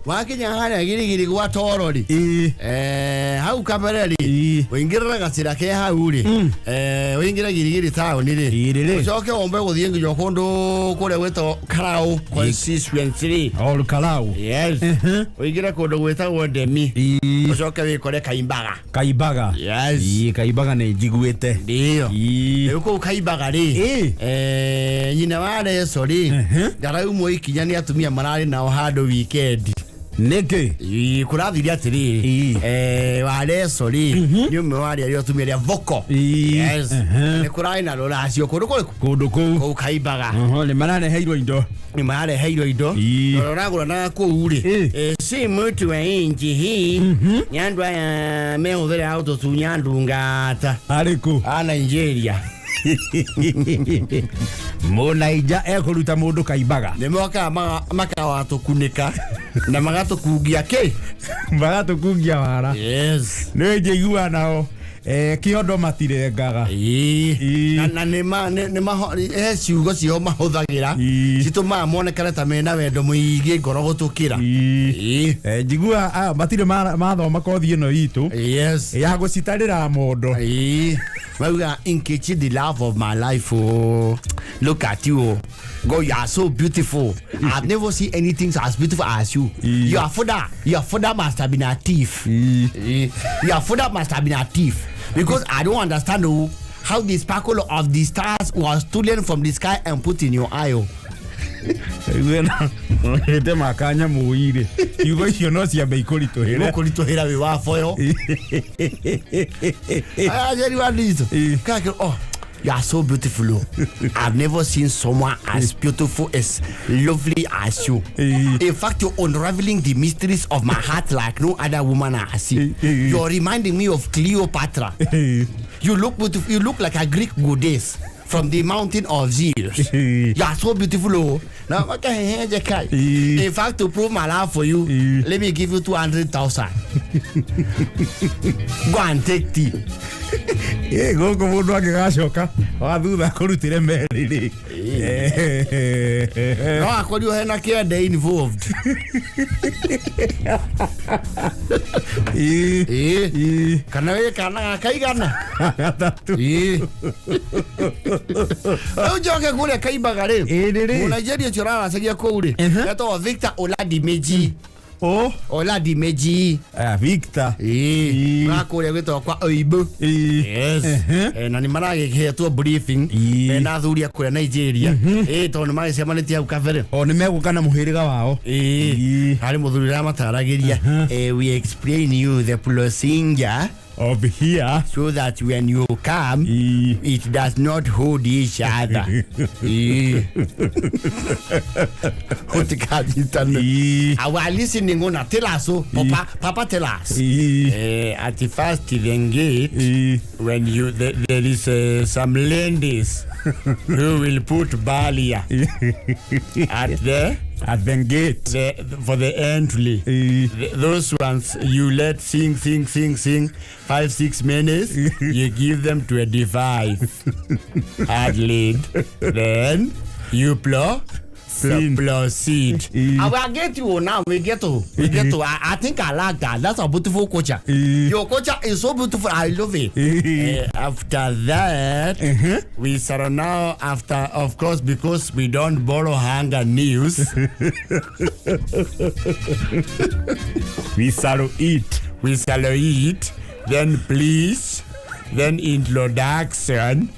Wakinya harĩa Girigiri gwa toro rĩ, hau kabere rĩ, ũingĩrĩre gacĩra ke hau rĩ, ũingĩre Girigiri taũni rĩ, Ĩrĩ rĩ. Ũcoke wombe gũthiĩ nginya kũndũ kũrĩa gwĩtagwo Karau constituency rĩ. Ol Kalau. Yes. Ũingĩre kũndũ gwĩtagwo Ndemi, ũcoke wĩkore Kaimbaga. Kaimbaga. Yes. Kaimbaga nĩ njiguĩte. Ndio. Rĩu kũu Kaimbaga rĩ, nyina wa Reco rĩ, ndaraumwo ikinya nĩ atumia mararĩ nao handũ wikendi. Nĩkĩ? Kũrathire atĩrĩrĩ, wa Reco rĩ, nĩ ũmwe wa arĩa arĩa atumia arĩa voko. Yes. Nĩ kũrarĩ na rũracio kũndũ kũrĩkũ? Kũndũ kũu. Kũu Kaimbaga. Oho, nĩ marareheirwo indo. Nĩ marareheirwo indo. Na ũrĩa ũragũranaga kũu rĩ, si mtu wa inchi hii, nĩ andũ aya mehũthĩra gũtũtunya ndungata. Arĩkũ? A Nigeria. Mũnaija ekũruta mũndũ Kaimbaga. Nĩ mokaga makagatũkunĩka na magatũkungia kĩ? Magatũkungia wara. Yes. Nĩ njiguaga nao kĩondo matirengaga. Na nĩ ma nĩ nĩ maho he ciugo ciao mahũthagĩra citũmaga monekane ta mena wendo mũingĩ ngoro gũtũkĩra. Njiguaga aya matirĩ mathoma kothi ĩno itũ ya gũcitarĩra mondo. Mauga, "Nkechi, the love of my life, oh, look at you, oh. God, you are so beautiful. I've never seen anything as beautiful as you. Your father must have been a thief. Your father must have been a thief, because I don't understand, oh, how the sparkle of the stars was stolen from the sky and put in your eye, oh." Ĩte maka nyamũ irĩ ciugo icio no ciambe ikũritũhĩre. Gũkũritũhĩra wĩ wa boyo. Ajeri wa Ndizo. Kake, "Oh, you are so beautiful, oh. I've never seen someone as beautiful, as lovely as you. In fact, you're unraveling the mysteries of my heart like no other woman I see. You're reminding me of Cleopatra. You look beautiful. You look like a Greek goddess from the mountain of Zeus. You are so beautiful, oh." Now, okay, "In fact, to prove my love for you, let me give you 200,000. Go and take tea." Gũkũ mũndũ angĩgacoka wa thutha kũrutĩre meri rĩ. No akorirwo hena kĩende involved. Kana wĩ kana gakaigana. Gatatũ. Rĩu njoke kũrĩa Kaimbaga rĩ. Ĩrĩ rĩ. Mũnigeria ũcio ũraracagia kũu rĩ, etagwo Victor Oladimeji. O. Oladimeji. Ah, Victor. Ũrakũrĩa gwĩtagwo kwa Oibu. Yes. Na nĩ maragĩhetwo briefing mena athuri a kũrĩa Nigeria, tondũ nĩ magĩcemanĩtie hau kabere. O nĩ megũka na mũhĩrĩga wao. Harĩ mũthuri ũramataragĩria, "We explain you the procedure of here so that when you come, it does not hold each other." Utikanyitane. Our listening una tell us, oh, papa, papa, tell us. At the first the gate, when you there is some ladies who will put barrier at the gate for the entry. Those ones you let sing, sing, sing, sing, 5, 6 minutes. You give them 25 at lead. Then you proceed. I will get you now. We get to. I think I like that. That's a beautiful culture. Your culture is so beautiful. I love it. After that, we shall now after, of course, because we don't borrow hunger news. We shall eat. We shall eat. Then please, then introduction.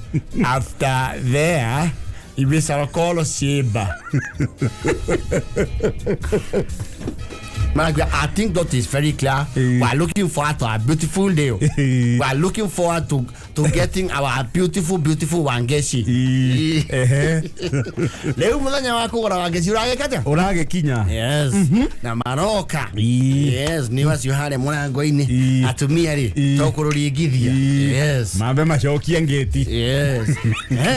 After there, we shall call Sheba. Man, I think that is very clear. We are looking forward to a beautiful day. We are looking forward to getting our beautiful, beautiful Wangeci. Rĩu mũthenya wa kũgũra Wangeci ũragĩka atĩa? Ũragĩkinya. Yes. Na maroka. Yes, nĩ acio harĩa mũrango-inĩ. Atumia rĩ, tũkũrũringithia. Yes. Mambe macokie ngĩti. Yes.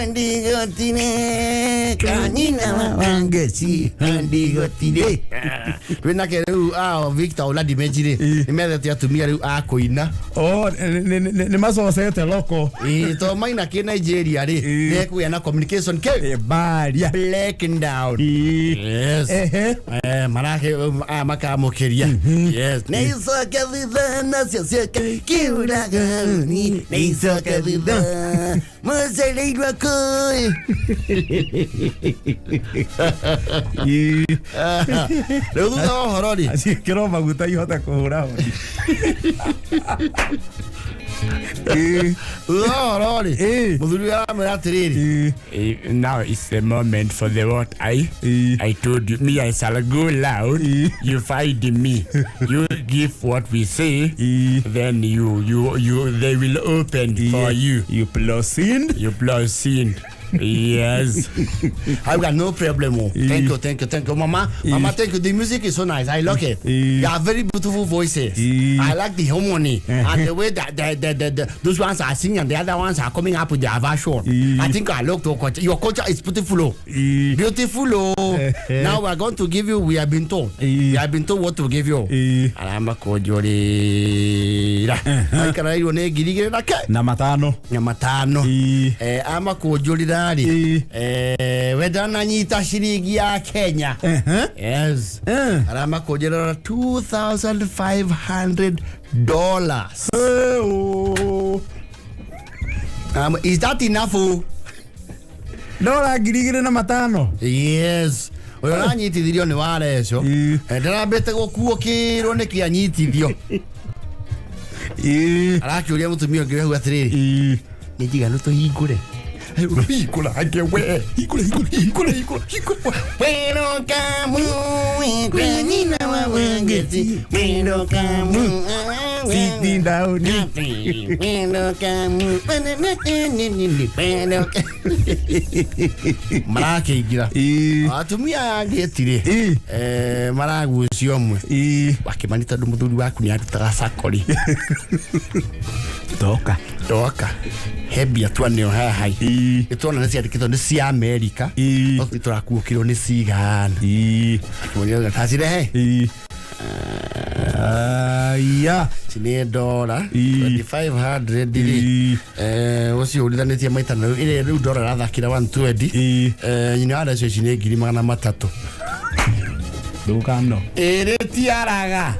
Ndigotire kanyina wa Wangeci, ndigotire. Twĩnake rĩu ao Victor Oladimeji rĩ, nĩ methete atumia rĩu a kũina. Oh, nĩ macocete loko. Ĩĩ, to maina kĩ Nigeria rĩ, Ĩĩ. nĩekũgĩa na communication kĩ Baria. blacking down. Ĩĩ. Yes. Ehe. Marake aya makamũkĩria. Yes. Nĩ icoke thutha nacio ciake kiuraga nĩ icoke thutha mũcereirwo kũĩ. Ĩĩ. Rĩu thutha wa ũhoro rĩ, Ciĩkĩrwo maguta ihote kũhũra honi. Ĩĩ. thutha wa ũhoro rĩ, Ĩĩ. mũthuri ũrĩa aramwĩra atĩrĩrĩ, Ĩĩ. Now is the moment for the what I Eh. I told you. Me, I shall go loud. Eh. You find me. You give what we say. Eh. Then you they will open for you. You proceed. You proceed. Yes. I've got no problem. Oh. Thank you, thank you, thank you. Mama, Mama, thank you. The music is so nice. I like it. Eh. You have very beautiful voices. Eh. I like the harmony and the way that the those ones are singing and the other ones are coming up with their version. Eh. I think I like your culture. Your culture is beautiful. Oh. Ĩĩ. Beautiful. Oh. Eh. Now we are going to give you, we have been told. Eh. We have been told what to give you. Ĩĩ. Aramakũnjũrĩra. Aikarairwo nĩ 2,000 na ke Na matano. na matano. Ĩĩ. Amakũnjũrĩra rĩ, Ĩĩ. we ndananyita ciringi ya Kenya. Ehe. Yes. Eh. Aramakũnjũrĩra $2,500. Eh, oh. Is that enough? Oh? Ndora 2,500. Yes. Ũyũ ũranyitithirio nĩ wareco. Ĩĩ. Ndarambĩte gũkuo kĩrwo nĩ kĩanyitithio. Ĩĩ. Arakĩũria mũtumia ũngĩ hau atĩrĩrĩ, Ĩĩ. nĩ njiganu tũhingũre? Hingũra angĩ we. Hingũra, hingũra, hingũra, hingũra, hingũra. Werokamu kwa nyina wa Wangeci. Werokamu. Sitting down. Werokamu. Marakĩingĩra Ĩĩ. atumia aya ngĩtirĩ Ĩĩ. maragucio ũmwe Ĩĩ. wakĩmani tondũ mũthuri waku nĩ arutaga cakori. Toka. Ndoka he mbia twaneo haha. Ĩĩ. Nĩtwona nĩ ciandĩkĩtwo nĩ cia Amerika. Ĩĩ. No tũrakuũkĩrwo nĩ cigana. Ĩĩ. Akĩmonia tacirehe. Ĩĩ. Aya. Ici nĩ ndora Ĩĩ. 2500 rĩ, Ĩĩ. ũcio ũrithanĩtie maita na ĩrĩa rĩu ndora ĩrathakĩra 120. Ĩĩ. Nyina wa recio ici nĩ 300,000. Ndũkano. Ĩrĩ tiaraga.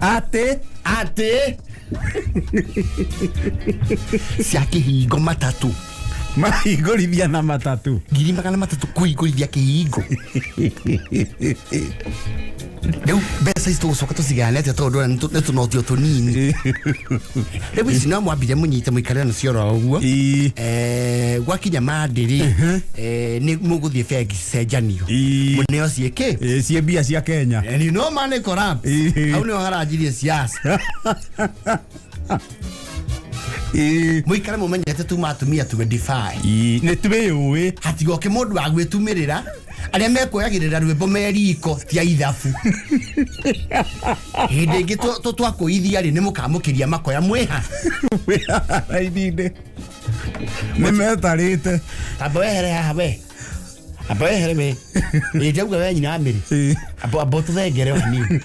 Atĩ. Atĩ cia kĩhingo matatũ. Mahingũrithia na matatũ. 300,000 kũhingũrithia kĩhingo. Rĩu mbeca ici tũgũcoka tũcigayane atĩa tondũ ndona nĩ tũnotio tũnini? Rĩu ici no mwambire mũnyite mũikare nacio oro ũguo. Ĩĩ. Gwakinya mandĩ rĩ, nĩ mũgũthiĩ bengi cenjanio. Ĩĩ. Mũneo ciĩkĩ. Ĩĩ, ciĩ mbia cia Kenya. And you know money corrupt. Ĩĩ. Hau nĩho haranjirie siasa. Ĩĩ. Mũikare mũmenyete tuma atumia 25. Ĩĩ, nĩ twĩyũĩ. Hatigoke mũndũ wa gwĩtumĩrĩra arĩa mekuoyagĩrĩra rwĩmbo me riko ti a ithabu. Hĩndĩ ĩngĩ twakũithia rĩ, nĩ mũkamũkĩria makoya mwĩha. Raini-inĩ nĩ metarĩte. Amba wehere haha we, amba wehere we. Ĩ ndauga we nyina wa mĩrĩ. Ĩĩ. Amba ũtũthengere o hanini.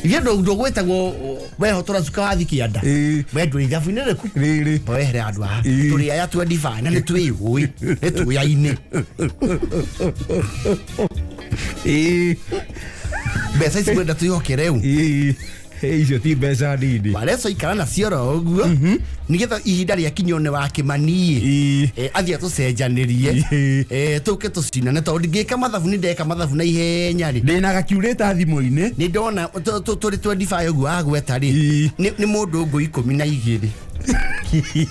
Ithuĩ ndũgwĩtagwo wehotora cuka wathi kĩanda. Ĩĩ. We ndũrĩ ithabu-inĩ rĩku. Rĩrĩ. Amba wehere handũ haha. Ĩĩ. Tũrĩ aya 25 na nĩ twĩyũĩ nĩ tũyaine. Ĩĩ. Mbeca ici mwenda twĩhoke rĩu. Ĩĩ. Icio ti mbeca nini. Wareco ikara nacio oro ũguo nĩgetha ihinda rĩakinya one wa kĩmaniĩ Ĩĩ. athiĩ atũcenjanĩrie. Ĩĩ. Tũke tũcinane tondũ ndingĩka mathabu nĩ ndeka mathabu na ihenya rĩ. Ndĩna gakiurĩta thimũ-inĩ. Nĩ ndona tũrĩ 25 ũguo agweta rĩ, Ĩĩ. nĩ mũndũ ngũ 12.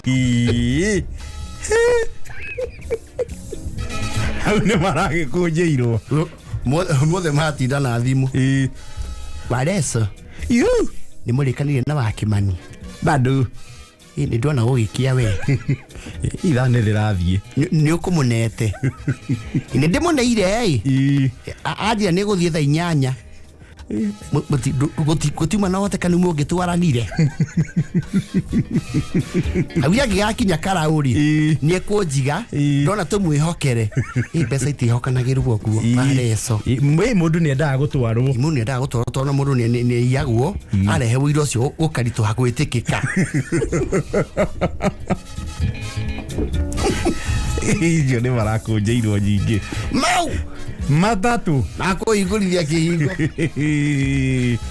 Ĩĩ. Hau nĩ maragĩkũnjĩirwo. Mothe matinda na thimũ. Ĩĩ. Wareco Iu. nĩ mũrĩkanĩire na wakĩmani? Bado. Nĩ ndona gũgĩkia we. Ithaa nĩ rĩrathiĩ. Nĩ ũkũmũnete nĩ ndĩmũneire ĩ. Ĩĩ. Anjĩra nĩ gũthiĩ thaa 8. Gũtiuma na hotekanu mũngĩtwaranire. Augire angĩgakinya karaũ-rĩ, nĩ ekũnjiga ndona tũmwĩhokere. Ĩ mbeca itiĩhokanagĩrwo ũguo mareco. Ĩ mũndũ nĩ endaga gũtwarwo. Mũndũ nĩ endaga gũtwarwo tondũ mũndũ nĩ aiyagwo arehe ũira ũcio ũkaritũha gwĩtĩkĩka. Icio nĩ marakũnjĩirwo nyingĩ. Mau matatũ makũhingũrithia kĩhingo.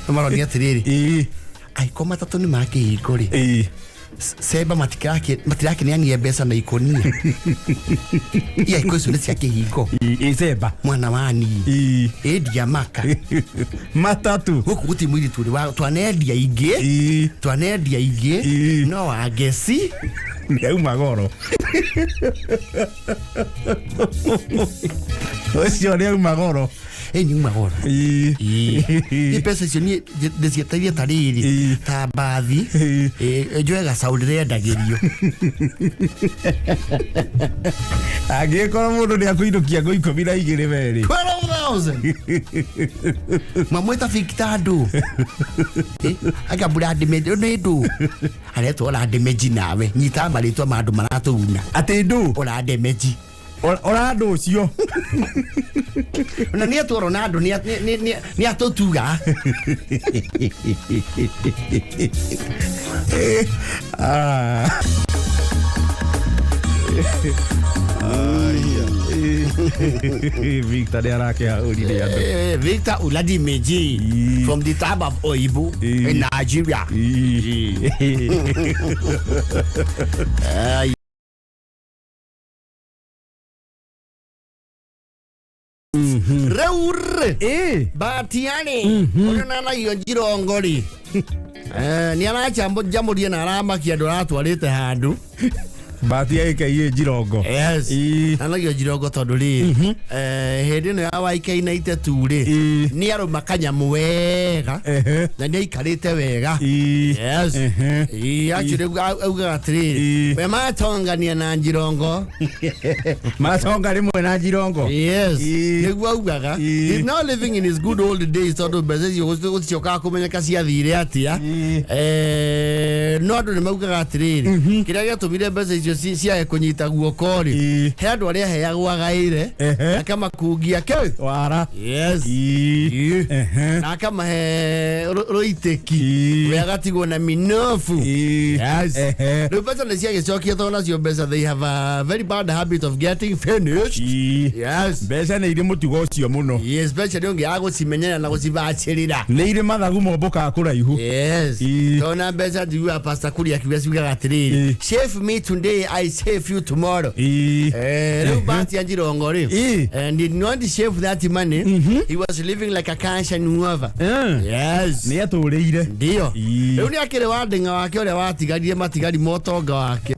Maronia atĩrĩrĩ, angĩkorwo matatũ nĩ ma kĩhingo rĩ, cemba matirakĩneanire mbeca na ikũnia. Ia ikũ icio nĩ cia kĩhingo. Ĩ cemba mwana wa niĩ ĩ ndiamaka. Matatũ gũkũ gũtirĩ mũirĩtu ũrĩ wa twanendia ingĩ, twanendia ingĩ no wangeci nĩ auma goro. Ũcio nĩ auma goro. Ĩ nĩ auma goro. Ĩ mbeca icio niĩ ndĩcietereire ta rĩrĩ ta mbathi njoe gacaũ ndĩrendagĩrio. Angĩkorwo mũndũ nĩ akũinũkia ngũ 12 merĩ. 12,000. Mamwĩta Victor andũ. Anga mbura nĩ ndũ. Aretwo ũrandemeji nawe. Nyita marĩtwa ma andũ maratũguna. Atĩ ndũ? Ũrandemeji. Ũrandũ ũcio. Na nĩ etwo Ronaldo nĩ atũtuga. Victor nĩ arakĩhahũrire andũ. Victor Oladimeji from the tribe of Oyibo in Nigeria. Rĩu rĩ Batiarĩ ũrĩa nanagio njirongo rĩ, nĩ aracamũria na aramakia andũ aratwarĩte handũ. Bahati ya njirongo. Yes. Nanagio njirongo tondũ rĩ, hĩndĩ ĩno ya YK92 rĩ, nĩ arũma kanyamũ wega na nĩ aikarĩte wega. Yes. Actually augaga atĩrĩrĩ, we matongania na njirongo. Matonga rĩmwe na njirongo. Yes. Nĩguo augaga. He's now living in his good old days tondũ mbeca icio gũticokaga kũmenyeka ciathire atĩa. No andũ nĩ maugaga atĩrĩrĩ, kĩrĩa gĩatũmire mbeca icio ciage kũnyita guoko rĩ, he andũ arĩa aheagwo agaĩre akamakungia kĩ wara. Yes. Na akamahe rũitĩki we agatigwo na minofu. Yes. Rĩu mbeca nĩ ciagĩcokia tondũ nacio mbeca they have a very bad habit of getting finished. Yes. Mbeca nĩ irĩ mũtugo ũcio mũno. Yes, especially ũngĩaga gũcimenyera na gũcibacĩrĩra. Nĩ irĩ mathagu mombũkaga kũraihu. Yes. Tondũ na mbeca njiguaga Pastor Kuria akiuga ciugaga atĩrĩrĩ, save me today I save you tomorrow. Rĩu Bahati ya Njirongo rĩ, and did not save that money. He was living like a cancer nuova. Yes. Nĩ atũrĩire. Ndio. Rĩu nĩ akĩrĩ wa nding'a wake ũrĩa watigarire matigari ma ũtonga wake.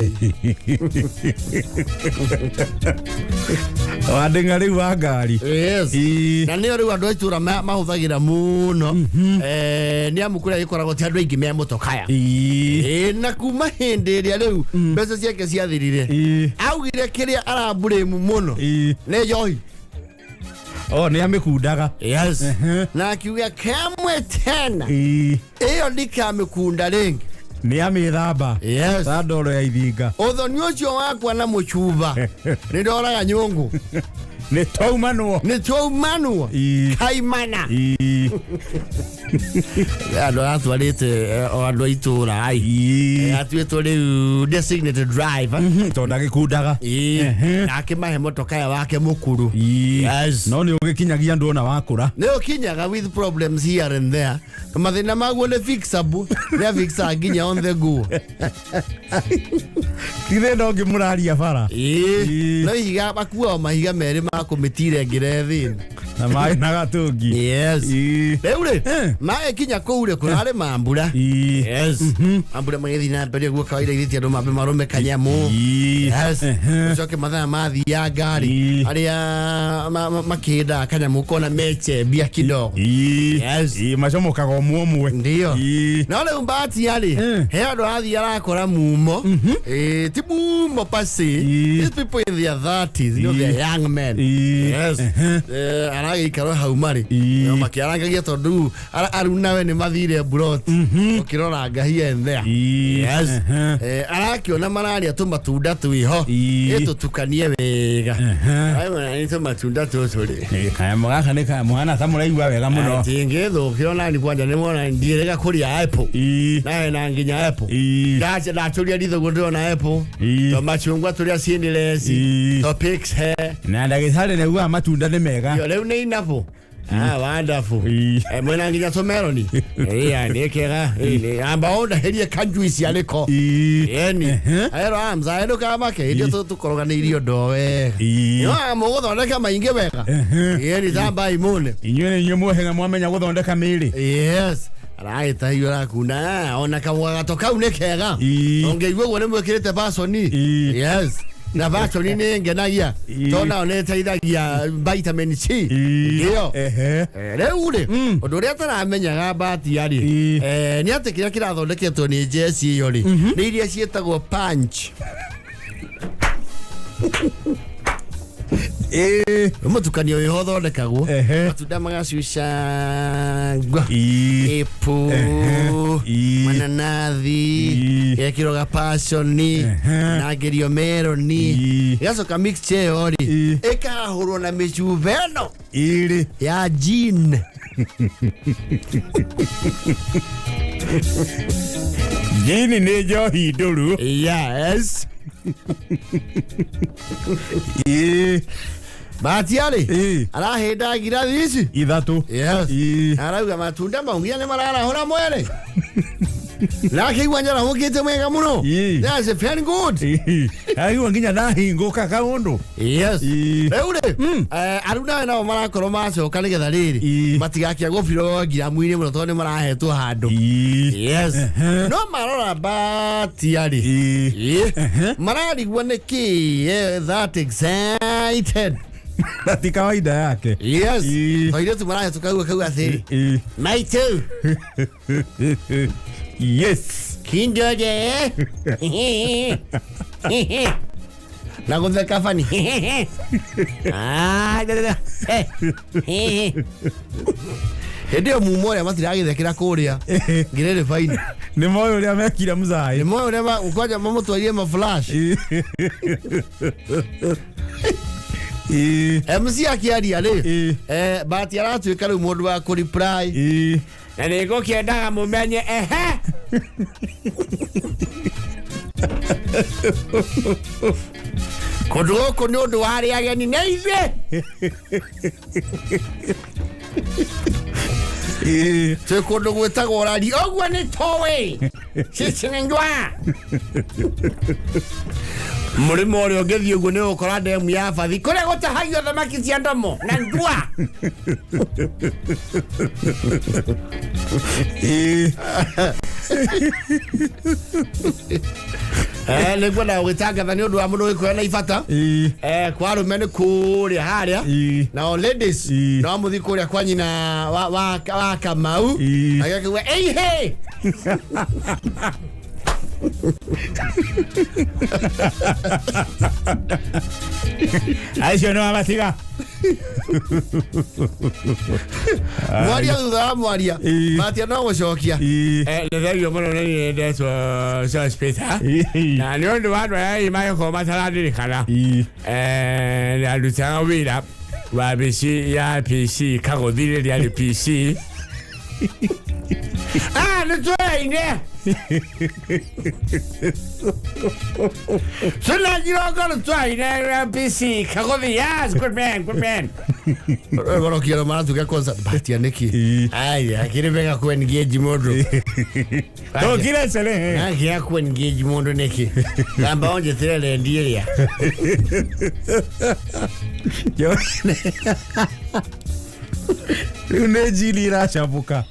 Wa nding'a rĩu wa ngari. Yes. Na nĩyo rĩu andũ a itũũra mahũthagĩra mũno. Nĩ amu kũrĩa gĩkoragwo ti andũ aingĩ me mũtokaya. Na kuma hĩndĩ ĩrĩa rĩu mbeca ciake ciathirire, augire kĩrĩa arambũrĩmu mũno nĩ njohi. Oh, nĩ amĩkundaga. Yes. Na akiuga kamwe tena ĩyo ndikamĩkunda rĩngĩ. Nĩ amĩthamba. Yes. Ta ndoro ya ithinga. Ũthoni ũcio wakwa na mũcuba nĩ ndoraga nyũngũ. Nĩ twaumanwo. Nĩ twaumanwo. Kaimana. Andũ aratwarĩte o andũ a itũũra ai. Atuĩtwo rĩu designated driver. Tondũ ndagĩkundaga. Na akĩmahe motokaya wake mũkũrũ. Yes. No nĩ ũgĩkinyagia andũ ona wakũra. Nĩ ũkinyaga with problems here and there. Mathĩna maguo nĩ fixable. Nĩ afixa nginya on the go. Ti thĩna ũngĩ mũraria bara. No ihiga makuaga mahiga merĩ ma kũmĩtira ĩngĩrehe thĩna. Na maĩ na gatũngi. Yes. Rĩu rĩ, magĩkinya kũu rĩ, kũrarĩ mambura. Yes. Mambura magĩthiĩ na mbere ũguo kawaida githĩ ti andũ mambe marũme kanyamũ. Yes. Ũcoke mathaa mathiaga ngari arĩa makĩendaga kanyamũ kona mechembia kidogo. Yes. Macomokaga ũmwe ũmwe. Ndio. No rĩu Bahati rĩ, he andũ arathiĩ arakora mumo. Ti mumo pasi. These people in their 30s, you know, they're young men. Yes. Maragĩikara hau marĩ. Ii. No makĩarangagia tondũ arunawe nĩ mathire mburoti ũkĩroranga here and there. Ii. Yes. Ehe. Arakĩona mararia tũmatunda twĩho. Ii. Ĩtũtukanie wega. Ayo nĩ tũmatunda tũtũ rĩ. Kaya gaka nĩ kaya mũhana ta mũraigua wega mũno. Tingĩthũkĩro nani kwanja nĩ mona ndiĩrĩga kũrĩa apple. Ii. Na hena nginya apple. Ii. Ndacũria ritho guo ndĩrona apple. Ii. To machungwa tũrĩa ciendelesi. Ii. To pigs he. Na ndagĩtarĩ nĩ augaga matunda nĩ mega. Yo rĩu nĩ inabu. Ah, wonderful. Ii. Mwena nginya tũmeroni. Iya, nĩ kega. Amba ũndahĩrie kanjuici arĩko. Ii. Yeni. Ehe. Aero amza aero kamake irio tũkoroganĩirio ndoo wega. Ii. Yo mũgũthondeka maingĩ wega. Yeni tamba imune. Inyuĩ nĩ inyuĩ muohega mwamenya gũthondeka mĩĩrĩ. Yes. Aragĩtahio arakuna ona kamwagato kau nĩ kega. Ii. Ũngĩigua ũguo nĩ mwĩkĩrĩte basoni. Ii. Yes. Na basoni nĩ ngenagia. Ii. Tondũ nayo nĩ ĩteithagia vitamin C. Ii. Ndio. Ehe. Rĩu rĩ ũndũ ũrĩa ataramenyaga batia rĩ Ii. nĩ atĩ kĩrĩa kĩrathondeketwo nĩ njeci ĩyo rĩ nĩ iria ciĩtagwo punch. Ii. Nĩ mũtukanio wĩho ũthondekagwo Ehe. matunda magacucangwa Ii. apple Ehe. Ii. mananathi Ii. gekĩrwo ga passion Ehe. na ngerio meroni Ii. ĩgacoka mixture ĩyo rĩ Ii. ĩkahũrwo na mĩcuba ĩno Ĩrĩ. ya gin. Jini nĩ njohi ndũru. Yes. Ii. Batia rĩ Ii. arahĩnda ngirathi ici. Ithatũ. Yes. Ii. Arauga matunda mau nginya nĩ mararahũra mwĩrĩ. Na akĩigua njarahũkĩte mwega mũno. Ii. That's very good. Ii. Araigua nginya ndahingũka kaũndũ. Yes. Ii. Rĩu rĩ arunawe nao marakorwo macoka nĩgetha rĩrĩ Ii. matigakĩagwo birongiramu-inĩ mũno tondũ nĩ marahetwo handũ. Ii. Yes. Ehe. No marora batia rĩ. Ii. Ii. Ehe. Mararigwo nĩ kĩ that excited. Na ti kawaida yake. Yes. Ii. Twairĩtu marahĩtũka uguo kau atĩrĩ. Ii. Maitũ. Yes. Kindoje. Na gũtheka bani. Ah, da, da, da. Hĩndĩ ĩyo mumo ũrĩa matiragĩthekera kũrĩa ngirĩrĩ baini. Nĩ moĩ ũrĩa mekire mũcai. Nĩ moĩ ũrĩa kwanja mamũtwarire maflash. Ii. MC akĩaria rĩ Ii. Bahati aratuĩka rĩu mũndũ wa kũ reply. Ii. Na nĩ ngũkĩendaga mũmenye ehe. Kũndũ gũkũ nĩ ũndũ wa arĩa ageni nĩ ithuĩ. Ii. Twĩ kũndũ gwĩtagwo rari ũguo nĩ tũĩ. Cicinjwa. Mũrĩmo ũrĩa ũngĩthiĩ ũguo nĩ ũgũkora ndemu ya bathi Kũrĩa gũtahagio thamaki cia ndomo na ndua. Ii. Nĩ ngwenda gũgĩtangatha nĩ ũndũ wa mũndũ gĩkuoya na ibata. Ii. Kwa arũme nĩ kũrĩa harĩa. Ii. Nao ladies Ii. no mũthiĩ kũrĩa kwa nyina wa Kamau. Ii. Agĩkiuga eihe. Acio nĩ wamatiga. Mwaria thutha wa mwaria. Ii. Batia no gũcokia. Ii. Nĩ thengio mũno nĩ niĩ ndetwo Sospeter. Ii. Na nĩ ũndũ wa andũ arĩa magĩkorwo matarandirikana. Ii. Ndarutaga wĩra wabici ya PC Kagothi rĩrĩa arĩ PC. Ah, nĩ tũraine. Sina njirongo nĩ tũraine PC Kagothi. Yes, good man, good man. Gorokia maratuga concert batia nĩkĩ. Ii. Aya, akĩrĩ wega ku engage mũndũ. Tũkire sherehe. Akĩra ku engage mũndũ nĩkĩ. Kamba onjĩtĩre rendi ĩrĩa. Rĩu nĩ njini iracabũka.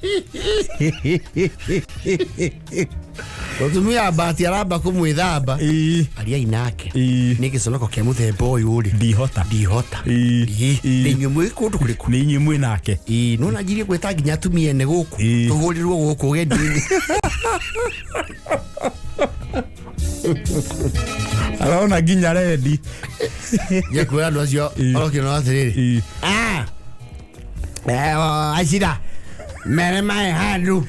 Mũtumia Bahati aramba kũmwĩthamba. Ii. Ariai nake. Ii. Nĩ gĩconoko kĩa mũthemba ũyũ rĩ. Ndihota. Ndihota. Ii. Ii. Ii. Nĩ inyuĩ mwĩ kũndũ kũrĩkũ? Nĩ inyuĩ mwĩ nake. Ii, no nanjirie gwĩta nginya atumia ene gũkũ. Ii. Tũhũrĩrwo gũkũ ũgendi-inĩ. Arona nginya rendi. Nje kwĩra andũ acio Ii. orokio no atĩrĩrĩ. Ii. Ah. Acira mere mae handu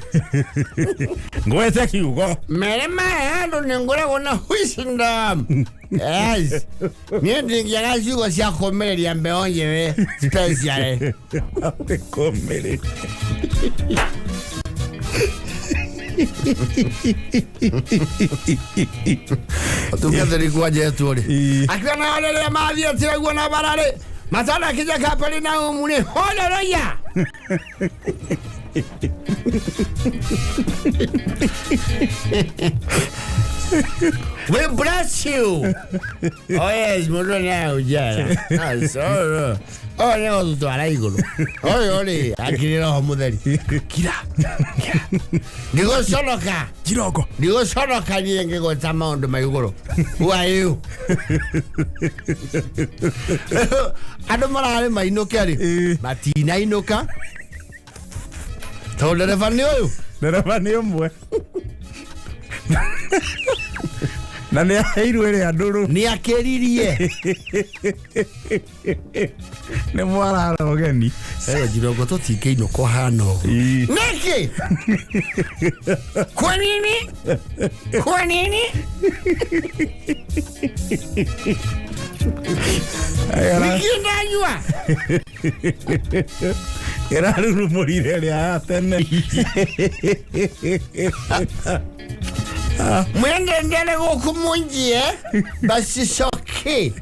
Ngwete kiugo. Mere mae handu nĩ ngoragwo na wisdom. Yes, niĩ ndingĩaga ciugo cia kũũmĩrĩria mbeũ njĩthĩ specially. Atĩ kũmĩrĩria. Ũtungatĩri kwanjetwo rĩ Ii. akiuga nao rĩrĩa mathiĩte ũguo na bararĩ matanakinya Kaperinaumu rĩ, haleluya. We bless you. Oh yes, mũndũ nĩ agũnjara. Ũyũ nĩ gũtũtwara igũrũ. Ũyũ rĩ, akiri roho mũtheri. Kira. Kira. Ndigũconoka. Jirongo. Ndigũconoka niĩ ngĩgweta maũndũ ma igũrũ. Who are you? Andũ mararĩ mainũke rĩ, Ĩĩ. matinainũka tondũ ndereba nĩ ũyũ. Ndereba nĩ ũmwe. Na nĩ aheirwo ĩrĩa ndũrũ. Nĩ akĩririe. Nĩ mwarara ũgeni. Ewe Jirongo tũtingĩinũka ũhana ũguo. Ĩĩ. Nĩkĩ? Kwa nini? Kwa nini? Nĩkĩ ndanyua? Ĩrarurumũrire ĩrĩa ya tene. Mwendendere gũkũ mũnjie basicoke.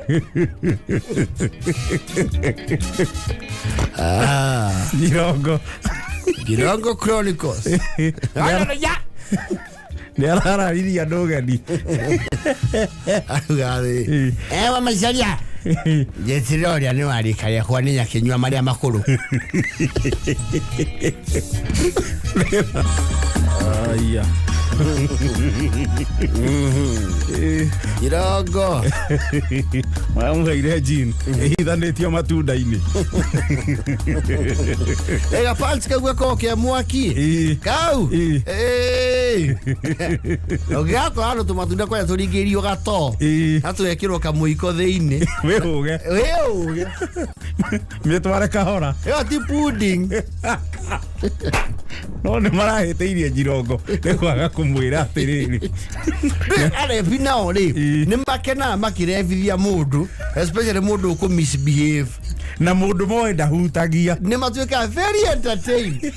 Jirongo. Jirongo Chronicles. Hallelujah. Nĩ arararirie andũ ũgeni. Auga atĩ, ewa macaria njĩtire ũrĩa nĩ warika rĩakwa nĩ nyakĩnyua marĩa makũrũ. Aya. Jirongo. Maramũheire jean ĩhithanĩtio matunda-inĩ. Ega pants kau gakoragwo ke mwaki. Ĩĩ. Kau. Ĩĩ. Ĩĩ. Ũngĩgakora handũ tũmatunda kwanja tũringĩrĩirio gatoo. Ĩĩ. Na tũgekĩrwo kamũiko thĩinĩ. Wĩhũge. Wĩũge. Mĩtware kahora. Ĩyo ti pudding. No nĩ marahĩtĩirie Jirongo nĩ kwaga kũmwĩra atĩrĩrĩ. Arebi nao rĩ Ĩĩ. nĩ makenaga makĩrebithia mũndũ especially mũndũ ũkũ misbehave Na mũndũ moĩ ndahutagia. nĩ matuĩkaga very entertained.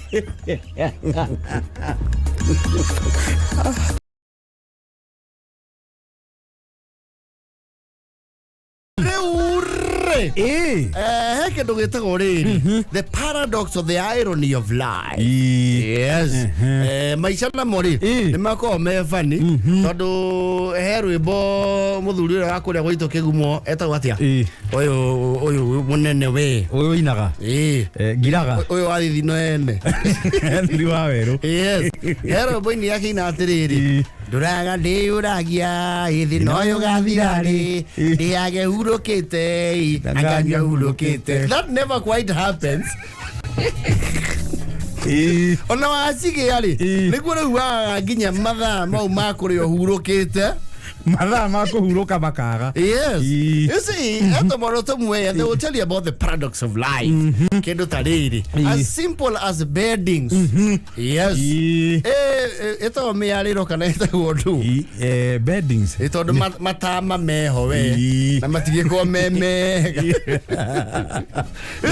Rĩu rĩ Ĩĩ. he kĩndũ gĩtagwo rĩrĩ, the paradox of the irony of life. Ĩĩ. Yes. Maica namo rĩ Ĩĩ. nĩ makoragwo me bani tondũ he rwĩmbo mũthuri ũrĩa wa kũrĩa gwitũ kĩgumo etagwo atĩa? Ĩĩ. Ũyũ mũnene we. Ũyũ ũinaga. Ĩĩ. Ngiraga. Ũyũ wa thithino ene. Henry wa werũ. Yes. He rwĩmbo-inĩ yake ina atĩrĩrĩ, Ĩĩ. ndũraga ndĩyũragia ĩthĩ no yũgathira rĩ, Ĩĩ. ndĩage hurũkĩte ĩ, anganyua hurũkĩte. That never quite happens. Ĩĩ. Ona wacigĩa rĩ, Ĩĩ. nĩguo rĩu wagaga nginya mathaa mau ma kũrĩa ũhurũkĩte. Mathaa ma kũhurũka makaga. Yes. Ĩĩ. You see, eto tũmwe, they will tell you about the paradox of life. Kĩndũ ta rĩrĩ. As simple as beddings. Yes. Ĩĩ. Ĩtagwo mĩarĩro kana ĩtagwo ndũ? Ĩĩ, beddings. Ĩ tondũ matama meho we Ĩĩ. na matigĩkorwo me mega. You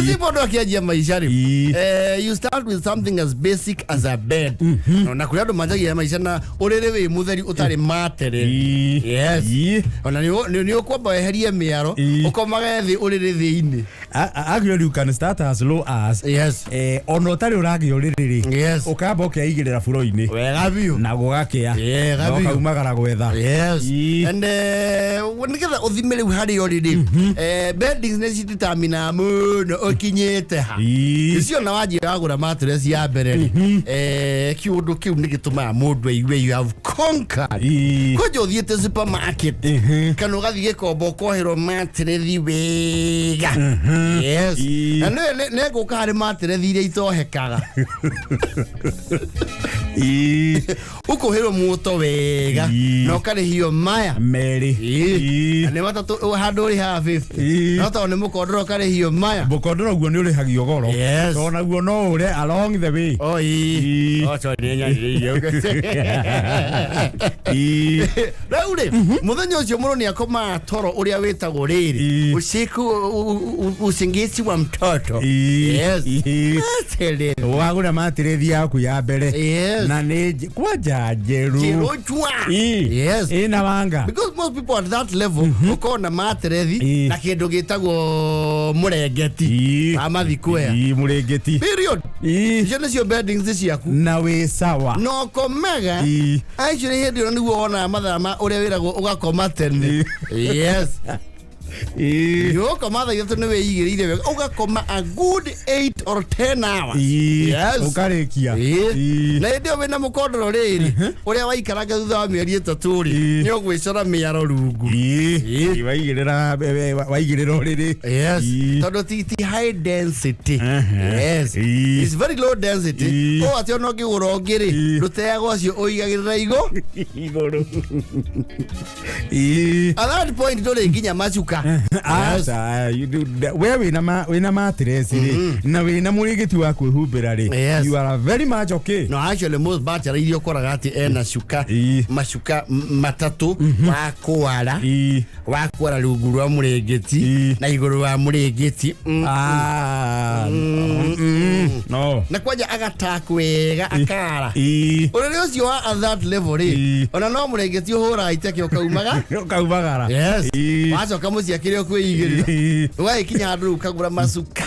see, mũndũ akĩanjia maica rĩ, Ĩĩ. you start with something as basic as a bed. Na kũrĩ andũ manjagia maica na ũrĩrĩ wĩ mũtheri ũtarĩ matere. Ĩĩ. Yes. Ĩĩ. Ona nĩ ũkwamba weherie mĩaro Ĩĩ. ũkomage thĩ ũrĩrĩ thĩinĩ. Actually you can start as low as Yes. ona ũtarĩ ũragĩa ũrĩrĩ rĩ, Yes. ũkamba ũkeigĩrĩra buro-inĩ Wega biũ. na gũgakĩa Wega na biũ. ũkaumagara gwetha. Yes. Ĩĩ. And nĩgetha ũthime rĩu harĩa ũrĩ rĩ, beddings nĩ cititamina mũno ũkinyĩte ha. Ĩĩ. Icio na wanjia wagũra mattress ya mbere rĩ, kĩũndũ kĩu nĩ gĩtũmaga mũndũ aigue you have conquered. Ĩĩ. Kwanja ũthiĩte supermarket kana ũgathiĩ gĩkomba ũkoherwo mattress wega. Yes. Ĩĩ. Na nĩ ngũka harĩ mattress iria itohekaga. Ũkũhĩrwo muto wega na ũkarĩhio maya merĩ. Na nĩ matatũ handũ ũrĩhaga 50. No tondũ nĩ mũkondoro ũkarĩhio maya. Mũkondoro guo nĩ ũrĩhagio goro. Yes. Tondũ naguo no ũre along the way. Oh, ĩĩ. Oh, sorry, nĩ nyarĩrĩirie. Rĩu rĩ, mũthenya ũcio mũndũ nĩ akomaga toro ũrĩa wĩtagwo rĩrĩ usiku usingizi wa mtoto. Yes. Atĩrĩrĩ. Wagũra matirethi yaku ya mbere. Yes. Na nĩ kwanja njerũ. Njerũ chwa. Yes. Ĩna wanga. Because most people at that level ũkorwo na materethi na kĩndũ gĩtagwo mũrengeti wa mathikuea. Mũrengeti. Period. Icio nĩcio beddings ciaku. Na wĩ sawa. Na ũkomega. Actually hĩndĩ ĩyo nĩguo wonaga mathaa ma ũrĩa wĩragwo ũgakoma tene. Yes. Ũgakoma thaa 3 nĩ wĩigĩrĩire wega. Ũgakoma a good 8 or 10 hours. Yes. Ũkarĩkia. Na hĩndĩ ĩyo wĩna mũkondoro rĩrĩ ũrĩa waikaranga thutha wa mĩeri 3 rĩ nĩ ũgwĩcora mĩaro rungu. Waigĩrĩra waigĩrĩra ũrĩrĩ. Yes. Tondũ ti high density. Yes. It's very low density. Ũũ atĩ ona ũngĩgũra ũngĩ rĩ ndũteagwo ũcio ũigagĩrĩra igũrũ. At that point ndũrĩ nginya macuka. Aca, we wĩna mattress rĩ na wĩna mũrĩngĩti wa kwĩhumbĩra rĩ, you are very much okay. No, actually most bachelor iria ũkoraga atĩ ena cuka macuka matatũ wa kwara wa kwara rungu rwa mũrĩngĩti na igũrũ wa mũrĩngĩti. No. Na kwanja agatak wega akara. Ũrĩrĩ ũcio wa at that level rĩ ona no mũrĩngĩti ũhũraga iteke ũkaumaga. Ũkaumagara. Yes. Wacoka mũciĩ kĩrĩa ũkwĩigĩrĩra. Ũgagĩkinya handũ rĩu ũkagũra macuka.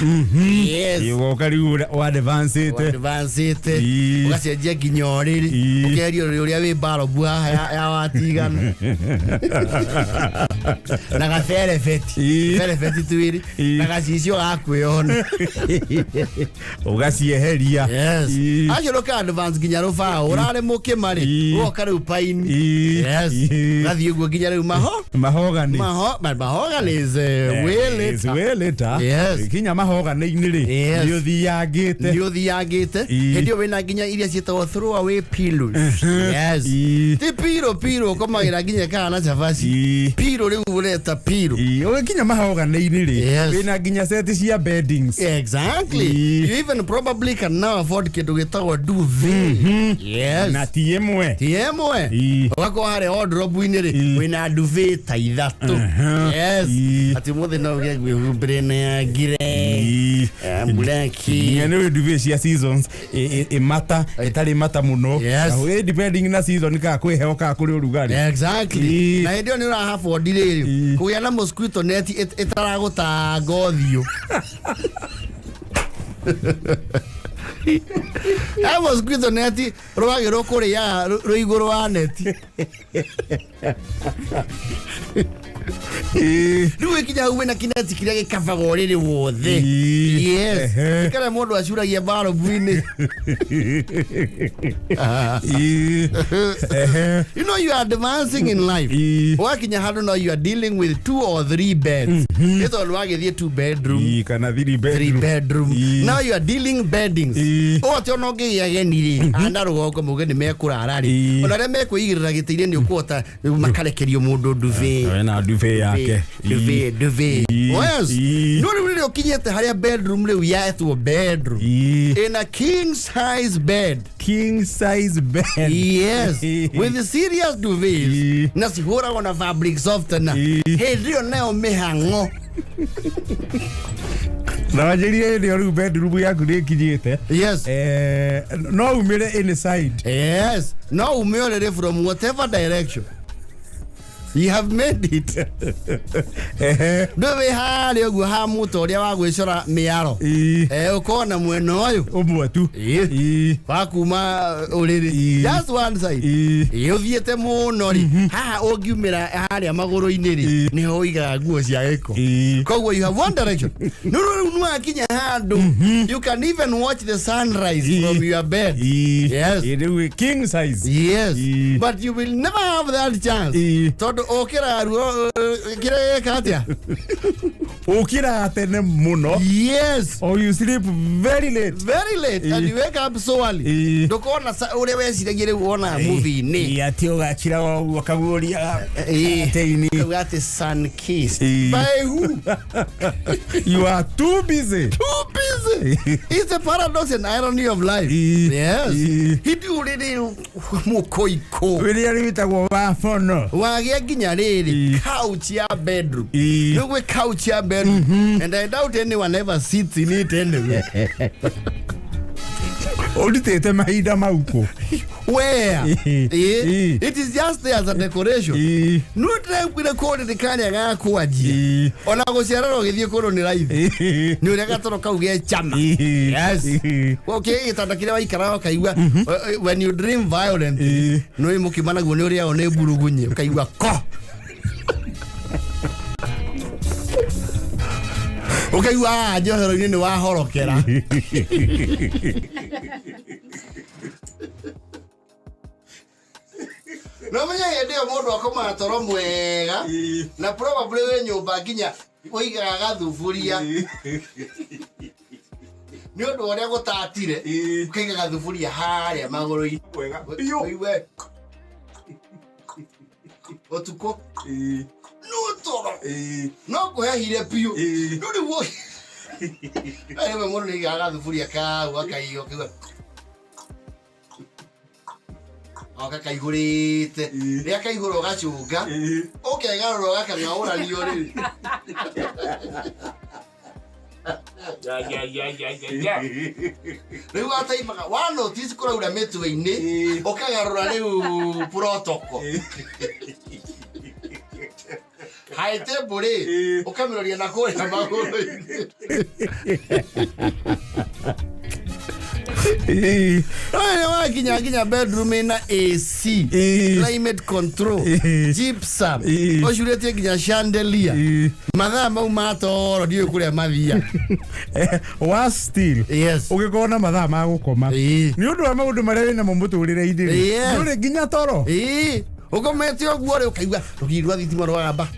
Yes. Ũgoka rĩu ũadvancĩte. Ũadvancĩte. Ũgacenjia nginya ũrĩrĩ. Ũkeheria ũrĩrĩ ũrĩa wĩ barobu haha ya watigana. Na gaberebeti. Berebeti twĩrĩ. Na gacicio ga kwĩyona. Ũgacieheria. Yes. Acio rũka advance nginya rũbaũ. Ũrarĩ mũkĩma rĩ. Ũgoka rĩu paini. Yes. Ũgathiĩ ũguo nginya rĩu maho. Mahogany. Mahogany is way later. Way later. Yes. Kinya mahogany-inĩ rĩ. Yes. Nĩ ũthiangĩte. Nĩ ũthiangĩte. Hĩndĩ ĩyo wĩna nginya iria ciĩtagwo throw away pillows. Yes. Ti pillow ũkomagĩra nginya kana cabaci. Pillow rĩu ũreta pillow. Ũgĩkinya mahogany-inĩ rĩ. Wĩna nginya set cia beddings. Exactly. You even probably can now afford kĩndũ gĩtagwo duvet. Yes. Na ti ĩmwe. Ti ĩmwe. Ũgakorwo harĩa wardrobe-inĩ rĩ wĩna duvet ta 3. Yes. Ati mũthĩ no ũgĩe gwĩhumbĩre na ya ngire. Black. Nginya nĩ duvet cia seasons ĩmata ĩtarĩ mata mũno. Depending na season kana kwĩ heho kana kũrĩ ũrugarĩ. Exactly. Na hĩndĩ ĩyo nĩ ũra afford rĩrĩ kũgĩa na mosquito net ĩtaragũtanga ũthiũ. He mosquito net rwagĩ rũkũrĩaga rwĩ igũrũ wa neti. Rĩu ĩkinya hau wĩna kĩneti kĩrĩa gĩkabaga ũrĩrĩ wothe. Yes. Kĩrĩa mũndũ acuragia barobu-inĩ. You know you are advancing in life. Ũgakinya handũ now you are dealing with 2 or 3 beds. Nĩ tondũ wagĩthiĩ 2 bedroom. Kana 3 bedroom. 3 bedroom. Now you are dealing beddings. Ũũ atĩ ona ũngĩgĩa ageni rĩ, ana rũgongo mauge nĩ mekũrara rĩ. Ona arĩa mekwĩigĩrĩra gĩtĩ-inĩ nĩ ũkũhota makarekerio mũndũ duvet. Wena duvet yake. Duvet. Yes. No rĩu rĩrĩa ũkinyĩte harĩa bedroom rĩu yetwo bedroom. In a king size bed. King size bed. Yes. With serious duvets. Na cihũragwo na fabric softener. Hĩndĩ ĩyo nayo mĩhang'o. Na wanjĩrire hĩndĩ ĩyo rĩu bedroom yaku nĩ ĩkinyĩte. Yes. No umĩre inside. Yes. No ume ũrĩrĩ from whatever direction. You have made it. Ndũĩ wĩ harĩa ũguo ha mũto ũrĩa wa gwĩcora mĩaro. Ũkona mwena ũyũ. Ũmwe tu. Wa kuma ũrĩrĩ. Just one side. Ũthiĩte mũno rĩ. Haha ũngiumĩra harĩa magũrũ-inĩ rĩ nĩho ũigaga nguo cia gĩko. Koguo you have one direction. No rĩu nĩwakinya handũ. You can even watch the sunrise from your bed. Yes. King size. Yes. But you will never have that chance. Tondũ ũkĩra ruo Kĩrĩa gĩka atĩa? Ũkĩraga tene mũno. Yes. Or you sleep very late. Very late and you wake up so early. Ndũkona ũrĩa weciragia rĩu wonaga movie-inĩ. Atĩ ũgakira ũguo kaguũria Ĩĩ. atĩ-inĩ. Kauga atĩ sun kissed. Ĩĩ. By who? You are too busy. Too busy. It's the paradox and irony of life. Ĩĩ. Yes. Ĩĩ. Hĩndĩ ũrĩrĩ mũkoiko. Wĩrĩa rĩtagwo wa bono. Wagĩa nginya rĩrĩ Ĩĩ. couch ya bedroom. Ĩĩ. Nĩ gwĩ couch ya bedroom. And I doubt anyone ever sits in it anyway. Ũrutĩte mahinda mau kũ? Where? Ĩĩ. Ĩĩ. Ĩĩ. It is just there as a decoration. Ĩĩ. No ndĩrakwĩra kũrĩrĩ karĩa gakwanjia. Ĩĩ. Ona gũciarana ũgĩthiĩ kũndũ nĩ raithi. Ĩĩ. Nĩ ũrĩa gatoro kau ge chama. Ĩĩ. Yes. Ĩĩ. Okay, gĩtanda kĩrĩa waikaraga ũkaigua when you dream violently Ĩĩ. nĩ mũkima naguo nĩ ũrĩagwo nĩ mburugunyi ũkaigua ko ũkaigua haha njohero-inĩ nĩ wahorokera. No menye hĩndĩ ĩyo mũndũ akomaga toro mwega na probably wĩ nyũmba nginya ũigaga gathuburia nĩ ũndũ wa ũrĩa gũtatire ũkaiga gathuburia harĩa magũrũ-inĩ. Wega biũ. Ũigue ũtukũ no toro no kũhehire biũ. No rĩu rĩmwe mũndũ nĩ aigaga gathuburia kau akaiga ũkaigua oka kaihũrĩte rĩrĩa kaihũra ũgacũnga ũkegarũra ũgakang'aũranio rĩrĩ. Rĩu wataimaga wa notice kũraura mĩtwe-inĩ ũkagarũra rĩu protocol high table rĩ ũkamĩroria na kũrĩa magũrũ-inĩ. Ĩĩ. Nĩ wakinya nginya bedroom ĩna AC, Ĩĩ. climate control, Ĩĩ. gypsum, Ĩĩ. ũcurĩtie nginya chandelier. Ĩĩ. Mathaa mau ma toro ndiũĩ kũrĩa mathia. Wa still Yes. ũgĩkorwo na mathaa ma gũkoma Ĩĩ. nĩ ũndũ wa maũndũ marĩa wĩnamo mũtũrĩre-inĩ rĩ Yes. ndũrĩ nginya toro. Ĩĩ. Ũkomete ũguo rĩ ũkaigua rũgiri rwa thitima rwagamba.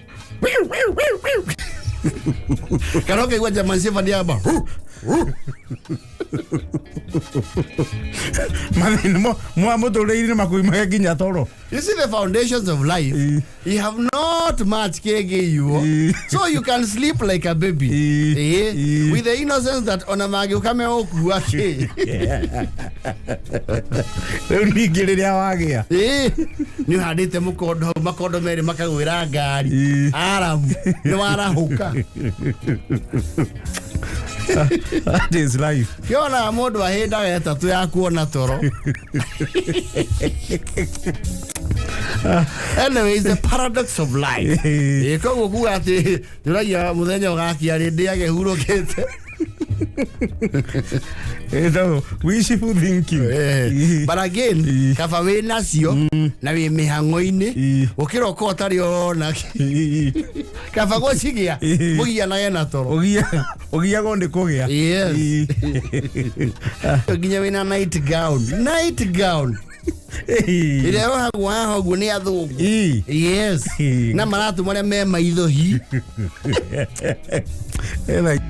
Kana ũkaigua German Shepherd yamba. Mathĩna ma mũtũrĩre-inĩ makuimage nginya toro. You see the foundations of life. Ĩĩ. You have not much kĩngĩiywo. Ĩĩ. So you can sleep like a baby. Ĩĩ. Ĩĩ. Ĩĩ. With the innocence that ona mangĩũka megũkua kĩ. Rĩu ningĩ rĩrĩa wagĩa Ĩĩ. Nĩ ũhandĩte mũkondo hau makondo merĩ makagwĩra ngari. Ĩĩ. Aramu. Nĩ warahũka. That is life. Kĩonaga mũndũ ahĩndaga ĩtatũ ya kuona toro. Anyway, it's the paradox of life. Ĩĩ. Ĩĩ, koguo kuga atĩ ndũragia mũthenya ũgakia rĩ ndĩage hurũkĩte. Ĩtagwo wishful thinking. Eh, but again Ĩĩ. kaba wĩ nacio na wĩ mĩhang'o-inĩ Ĩĩ. gũkĩra ũkorwo ũtarĩ ona Ĩĩ. kaba gũcigĩa Ĩĩ. mũgianage na toro. Ũgiagwo nĩ kũgĩa. Yes. Ĩĩ. Nginya wĩna night gown, night gown Ĩĩ. ĩrĩa yohagwo haha ũguo nĩ athũngũ. Ĩĩ. Yes. Ĩĩ. Na maratũ marĩa me maitho hi. Ĩĩ, like